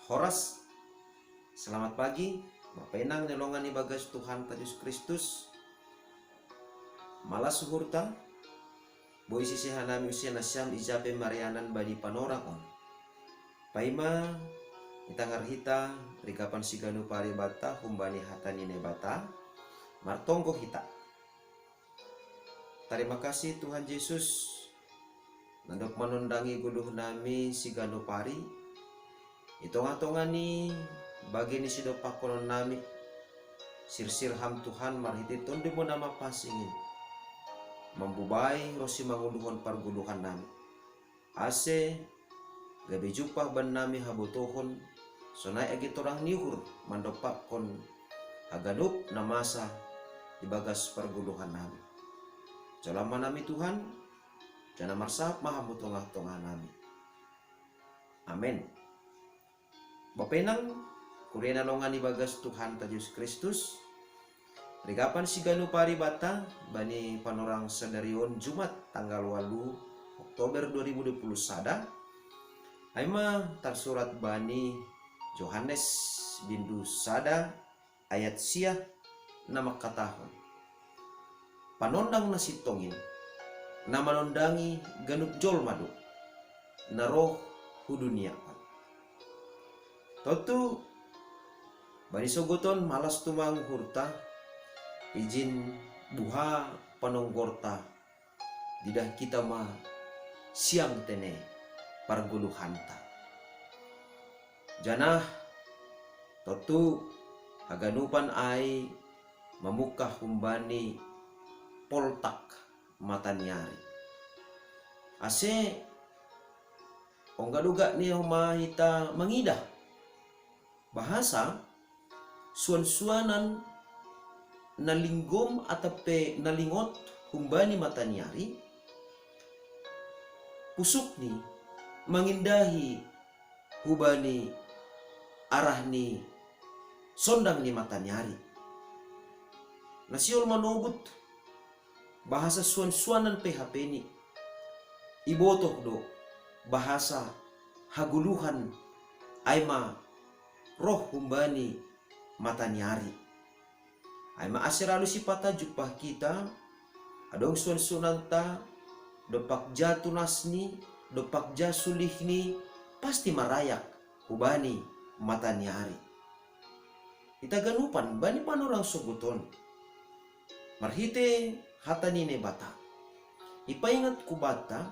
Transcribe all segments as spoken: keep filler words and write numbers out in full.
Horas, selamat pagi, mapenang nelongan ibagas Tuhan Yesus Kristus. Malas uhurta, boi sisihan nami usia nasiam ijape marianan bani panorang on. Paima, itangar hita, rigapan siganup ari bata, humbani hata ni Naibata, martonggo hita. Tarima kasih Tuhan Yesus, nandok manondangi guluh nami siganup ari, i tongah-tongah ni bagi ni sidopakkonon nami, sirsir Ham Tuhan marhite Tondumu na mapasingin, mambubai ro simanguluhon parguluhan nami. Ase, gabe jumpah bannami habotohon, sonai age torang ni uhur mandompakkon haganup na masa ibagas parguluhan nami. Jalo ma nami Tuhan, janah marsahap ma Ham hu tongah-tongah nami. Amen. Bapenang, kuria na longan ibagas Tuhan Yesus Kristus, rigapan siganup ari bata, bani panorang sadari on Jumat tanggal walu Oktober dua ribu dua puluh sada, ai ma tarsurat bani Johannes bindu sada ayat sia na mangkatahon, Panondang na sintongin, na manondangi ganup jolma do, na roh hu dunia on. Tontu, bani sogoton malas tumang uhurta, ijin buha panonggorta, didah kita ma siang tene parguluhanta. Janah tontu haganupan ai mamungkah humbani poltak mataniari. Ase ongga do gak ni homa hita mangidah, bahasa suan-suanan na linggom atap pe na lingot humbani mataniari, pusukni mangindahi hubani arah ni sondang ni mataniari. Na sihol manobut bahasa suan-suanan pe hapeni, ibotoh do bahasa haguluhan ai ma roh humbani mataniari. Ai ma ase ralu sipata jumpah kita, adong suan-suananta, dompak ja tunasni, dompak ja sulihni, pasti marayak hubani mataniari. Hita ganupan bani panorang sogoton, marhite hata ni Naibata, ipaingat hubanta,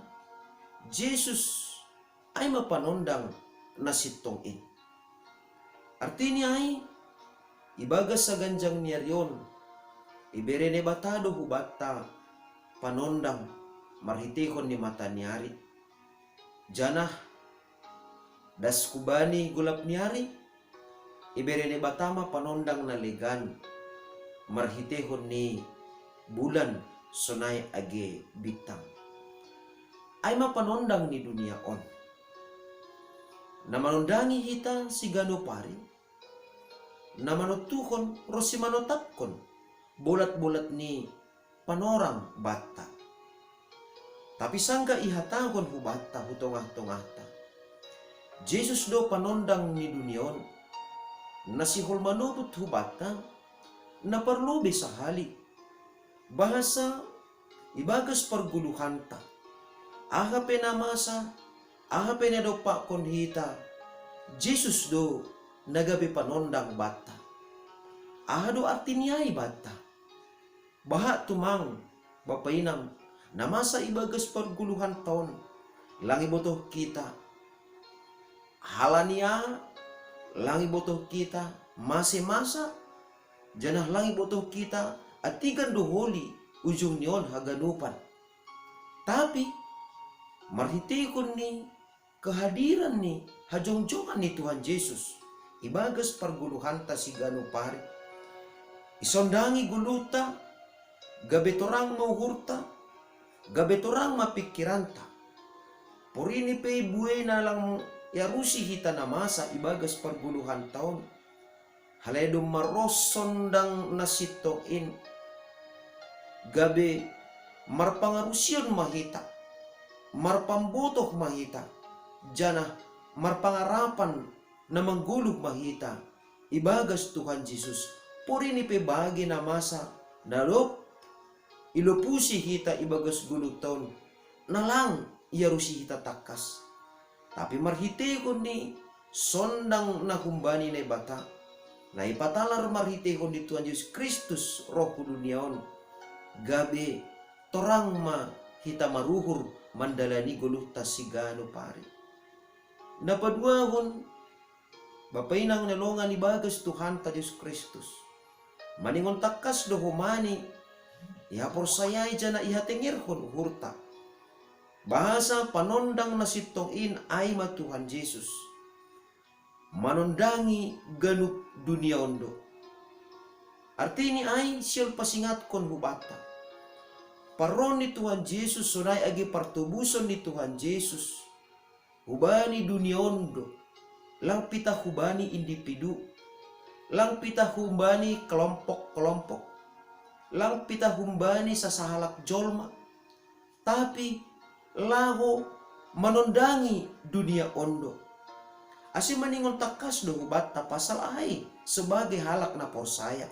Jesus ai ma panondang na sintong in. Artini ai, ibagas saganjang ni ari on, ibere Naibata do hubanta panondang marhiteihon ni mataniari, janah das hubani golap ni ari, ibere Naibata ma panondang na legan marhiteihon ni bulan sonai age bintang. Ai ma panondang ni dunia on, na manondangi hita siganup ari, na manontuhon ronsi manotapkon bolat-bolat ni panorang banta. Tapi sanggah ihatahon hubanta hu tongah-tongahta, Jesus do panondang ni dunia on, na sihol manobut hubanta, na parlobei sahali, bahasa ibagas parguluhanta, aha pe na masa, aha pe na dompakkon hita, Jesus do na gabe panondang banta. Aha do artini ai banta? Bahat tumang, bapa inang, na masa ibagas parguluhanta on, lang ibotoh hita halani aha, lang ibotoh hita mase masa, janah lang ibotoh hita antigan do holi ujung ni on haganupan. Tapi marhiteihon ni kehadiran ni hajongjongan ni Tuhan Jesus ibagas parguluhanta siganup ari, isondangi guluhta, gabe torang ma uhurta, gabe torang ma pingkiranta. Porini pe i buei na lang iarusi hita na masa ibagas parguluhanta on, halani domma roh sondang na sintong in, gabe marpangarusion ma hita, marpambotoh ma hita, janah marpangarapan na manggoluh ma hita ibagas Tuhan Jesus, puri ni pe bage na masa na dob ilopusi hita ibagas goluhta on, na lang iarusi hita tangkas. Tapi marhiteihon ni sondang na humbani Naibata, na ipatalar marhiteihon ni Tuhan Jesus Kristus roh hu dunia on, gabe torang ma hita maruhur mandalani goluhta siganup ari. Na paduahon, Bapa inang na longan ibagas Tuhanta Jesus Kristus, maningon tangkas do homa ni ihaporsayai janah ihatengerhon uhurta, bahasa panondang na sintong in ai ma Tuhan Jesus, manondangi ganup dunia on do. Arti ni ai sihol pasingatkon hubanta, parroh ni Tuhan Jesus sonai age partobuson ni Tuhan Jesus hubani dunia on do, lang pitah hubani individu, lang pitah hubani kelompok-kelompok, lang pitah hubani sasahalak jolma, tapi laho manondangi dunia on do. Ase maningon tangkas do hubanta pasal ai sebagai halak na porsaya,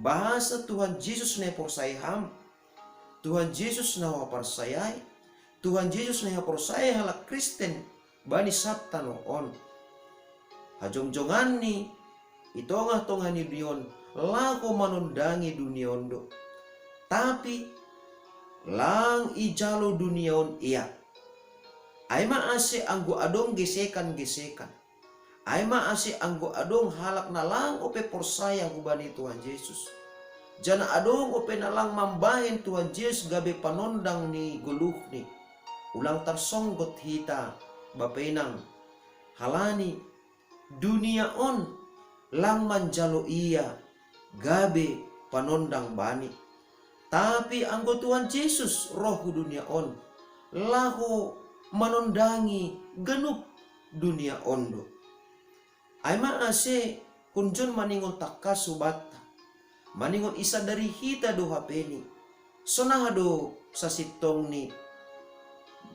bahasa Tuhan Jesus na iporsayai ham, Tuhan Jesus na huparsayai, Tuhan Jesus na ihaporsayai halak Kristen bani sab tanoh on. Hajongjonganni i tongah-tongah ni dunia on laho manondangi dunia on do. Tapi lang ijalo dunia on ia. Ai ma ase anggo adong gesekan-gesekan, ai ma ase anggo adong halak na lang ope porsaya hubani Tuhan Jesus, janah adong ope na lang mambahen Tuhan Jesus gabe panondang ni goluhni, ulang tarsonggot hita, bapa inang, halani dunia on lang manjalo ia gabe panondang bani. Tapi anggo Tuhan Jesus roh hu dunia on, laho manondangi ganup dunia on do. Ai ma ase hunjon maningon tangkas hubanta, maningon isadari hita do hapeni, sonaha do sasintongni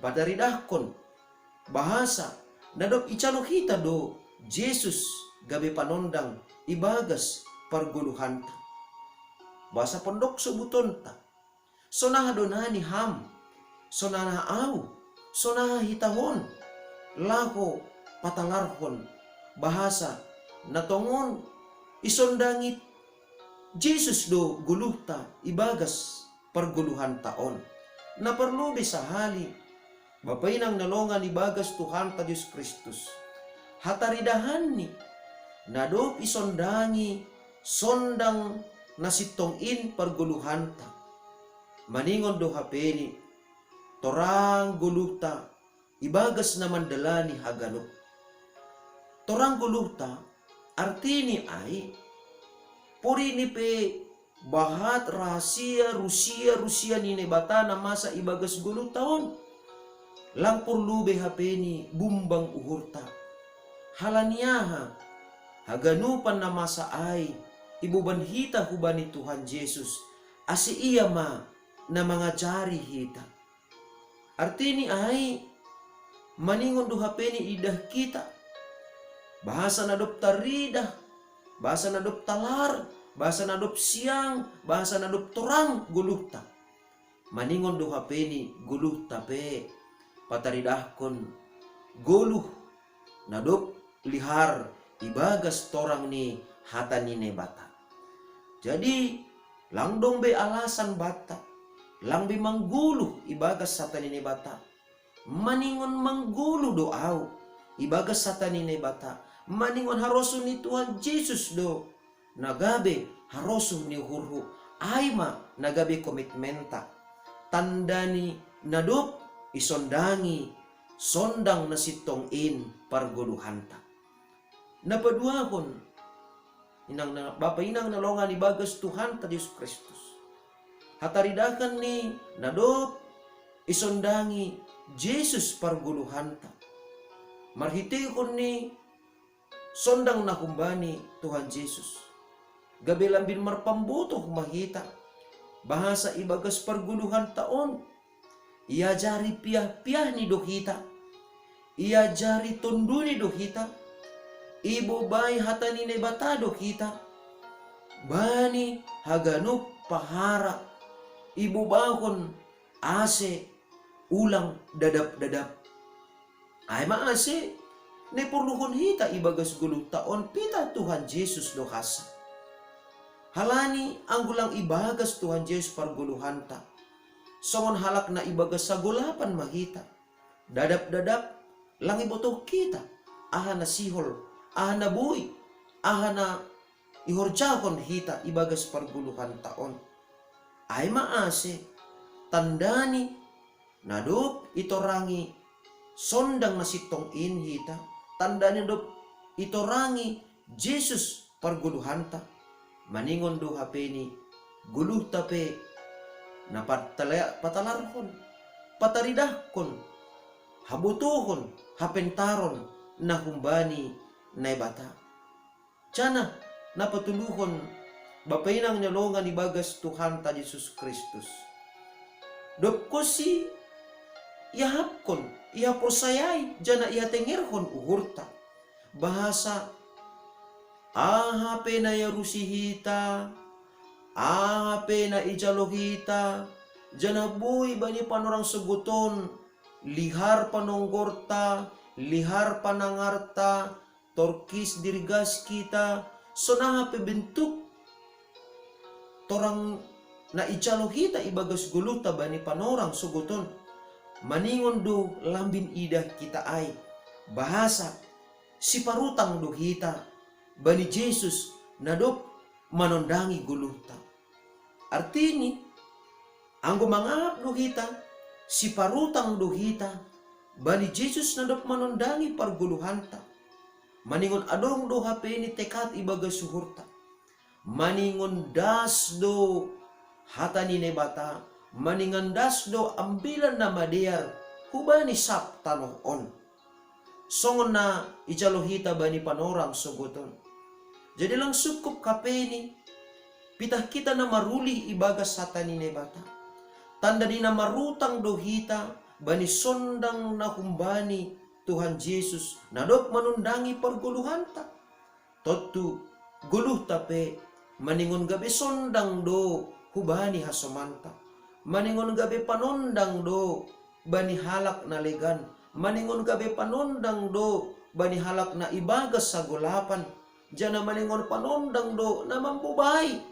pataridahkon, bahasa na dob ijalo hita do Jesus gabe panondang ibagas pargoluhanta. Bahasa pondok sobutonta, sonaha do nani ham, sonaha au, sonaha hita on, laho patalarhon bahasa na tongon isondangi Jesus do goluhta ibagas pargoluhanta on. Na parlobei sahali, bapa inang na longan ibagas Tuhanta Jesus Kristus, hataridahanni na dob isondangi sondang na sintong in pargoluhanta, maningon do hapeni, torang goluhta ibagas na mandalani haganup. Torang goluhta, artini ai, porini pe bahat rahasia rusia-rusia ni Naibata na masa ibagas goluhta on. Lang porlu be hapeni bumbang uhurta. Halani aha? Haganupan na masa ai iboban hita hubani Tuhan Jesus, ase Ia ma na mangajari hita. Artini ai, maningon do hapeni idah hita, bahasa na dob taridah, bahasa na dob talar, bahasa na dob siang, bahasa na dob torang goluhta. Maningon do hapeni goluhta pe pataridahkon goluh na dob lihar ibagas torang ni hata ni Naibata. Jadi, lang dong be alasan banta, lang be manggoluh ibagas hata ni Naibata. Maningon manggoluh do au ibagas hata ni Naibata, maningon harosuh ni Tuhan Jesus do na gabe harosuh ni uhurhu, ai ma na gabe komitmenta, tanda ni na dob isondangi sondang na sintong in pargoluhanta. Na paduahon, inang na, bapa inang na longan ibagas Tuhanta Jesus Kristus, hataridahan ni na dob isondangi Jesus pargoluhanta, marhiteihon ni sondang na humbani Tuhan Jesus, gabe lambin marpambotoh ma hita, bahasa ibagas pargoluhanta on, iajari piah-piahni do hita, iajari tonduni do hita, ibobai hata ni Naibata do hita bani haganup pahara, ibobahon ase ulang dadap-dadap. Ai ma ase, na porluhon hita ibagas goluhta on pitah Tuhan Jesus do hansa. Halani anggo lang ibagas Tuhan Jesus pargoluhanta, songon halak na ibagas hagolapan ma hita. Dadap-dadap lang ibotoh hita aha na sihol, aha na boi, aha na ihorjahon hita ibagas pargoluhanta on. Ai ma ase, tanda ni na dob itorangi sondang na sintong in hita, tanda ni na dob itorangi Jesus pargoluhanta, maningon do hape ni goluhta pe na patala-, patalarhon, pataridahkon habotohon, hapentaron na humbani Naibata. Janah na patuluhon bapa inang ni longan ibagas Tuhanta Jesus Kristus. Dob konsi iahapkon, ihaporsayai, janah ihatengerhon uhurta. Bahasa aha pe na iarusi hita, aha pe na ijalo hita, janah boi bani panorang sogot on, lihar panonggorta, lihar panangarta, torkis dirgas hita, sonaha pe bentuk torang na ijalo hita ibagas goluhta bani panorang sogot on. Maningon do lambin idah hita ai, bahasa siparutang do hita bani Jesus na dob manondangi goluhta. Artini, anggo mangahap do hita, siparutang do hita bani Jesus na dob manondangi pargoluhanta. Maningon adong do hape ni tekad ibagas uhurta. Maningon das do hata ni Naibata, maningon das do Ambilan Namadear hubani sab tanoh on, songon na ijalo hita bani panorang sogot on. Jadi lang sungkup hape ni pitah hita na marulih ibagas hata ni Naibata. Tanda ni na marutang do hita bani sondang na humbani Tuhan Jesus na dob manondangi pargoluhanta. Tontu goluhta pe maningon gabe sondang do hubani hasomanta, maningon gabe panondang do bani halak na legan, maningon gabe panondang do bani halak na ibagas hagolapan, janah maningon panondang do na mambobai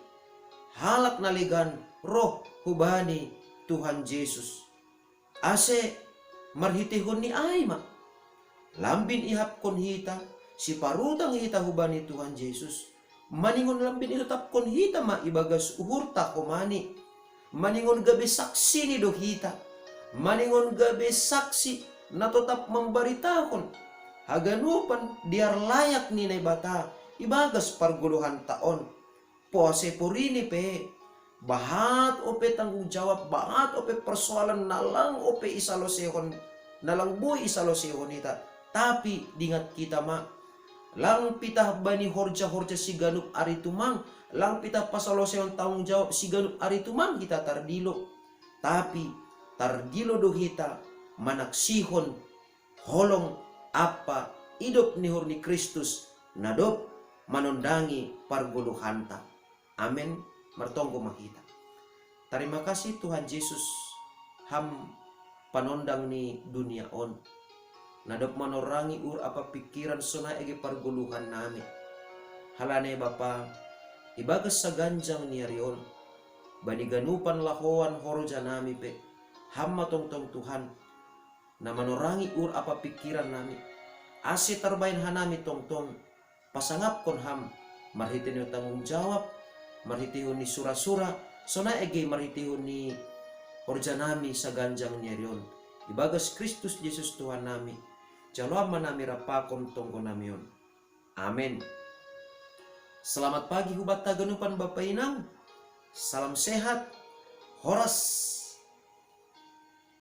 halak na legan roh hubani Tuhan Jesus. Ase marhiteihon ni ai ma lambin iahapkon hita, siparutang hita hubani Tuhan Jesus. Maningon lambin itetapkon hita ma ibagas uhurta homani. Maningon gabe saksi ni do hita. Maningon gabe saksi na totap mambaritahon haganupan dear layak ni Naibata ibagas pargoluhanta on. Poase porini pe, bahat ope tanggung jawab, bahat ope persoalan na lang ope isaloseihon, na lang boi isaloseihon hita. Tapi dingat hita ma, lang pitah bani horja-horja siganup ari tumang, lang pitah pasaloseihon tanggung jawab siganup ari tumang hita tardilo. Tapi tardilo do hita manaksihon holong ampa idop ni uhur ni Kristus na dob manondangi pargoluhanta. Amen. Martonggo ma hita. Tarima kasih Tuhan Jesus, Ham panondang ni dunia on, na dob manorangi uhur ampa pingkiran sonai age pargoluhan nami. Halani Bapa, ibagas saganjang ni ari on, bani ganupan lahoan horja nami pe, Ham ma tongtong Tuhan, na manorangi uhur ampa pingkiran nami, ase tarbahen hanami tongtong pasangapkon Ham marhitei ni tanggung jawab, marhiteihon ni sura-sura, sonai age marhiteihon ni horja nami saganjang ni ari on. Ibagas Kristus Jesus Tuhan nami, jalo Ham ma nami rap pakon tonggo nami on. Amen. Selamat pagi hubanta ganupan Bapa Inang. Salam sehat, horas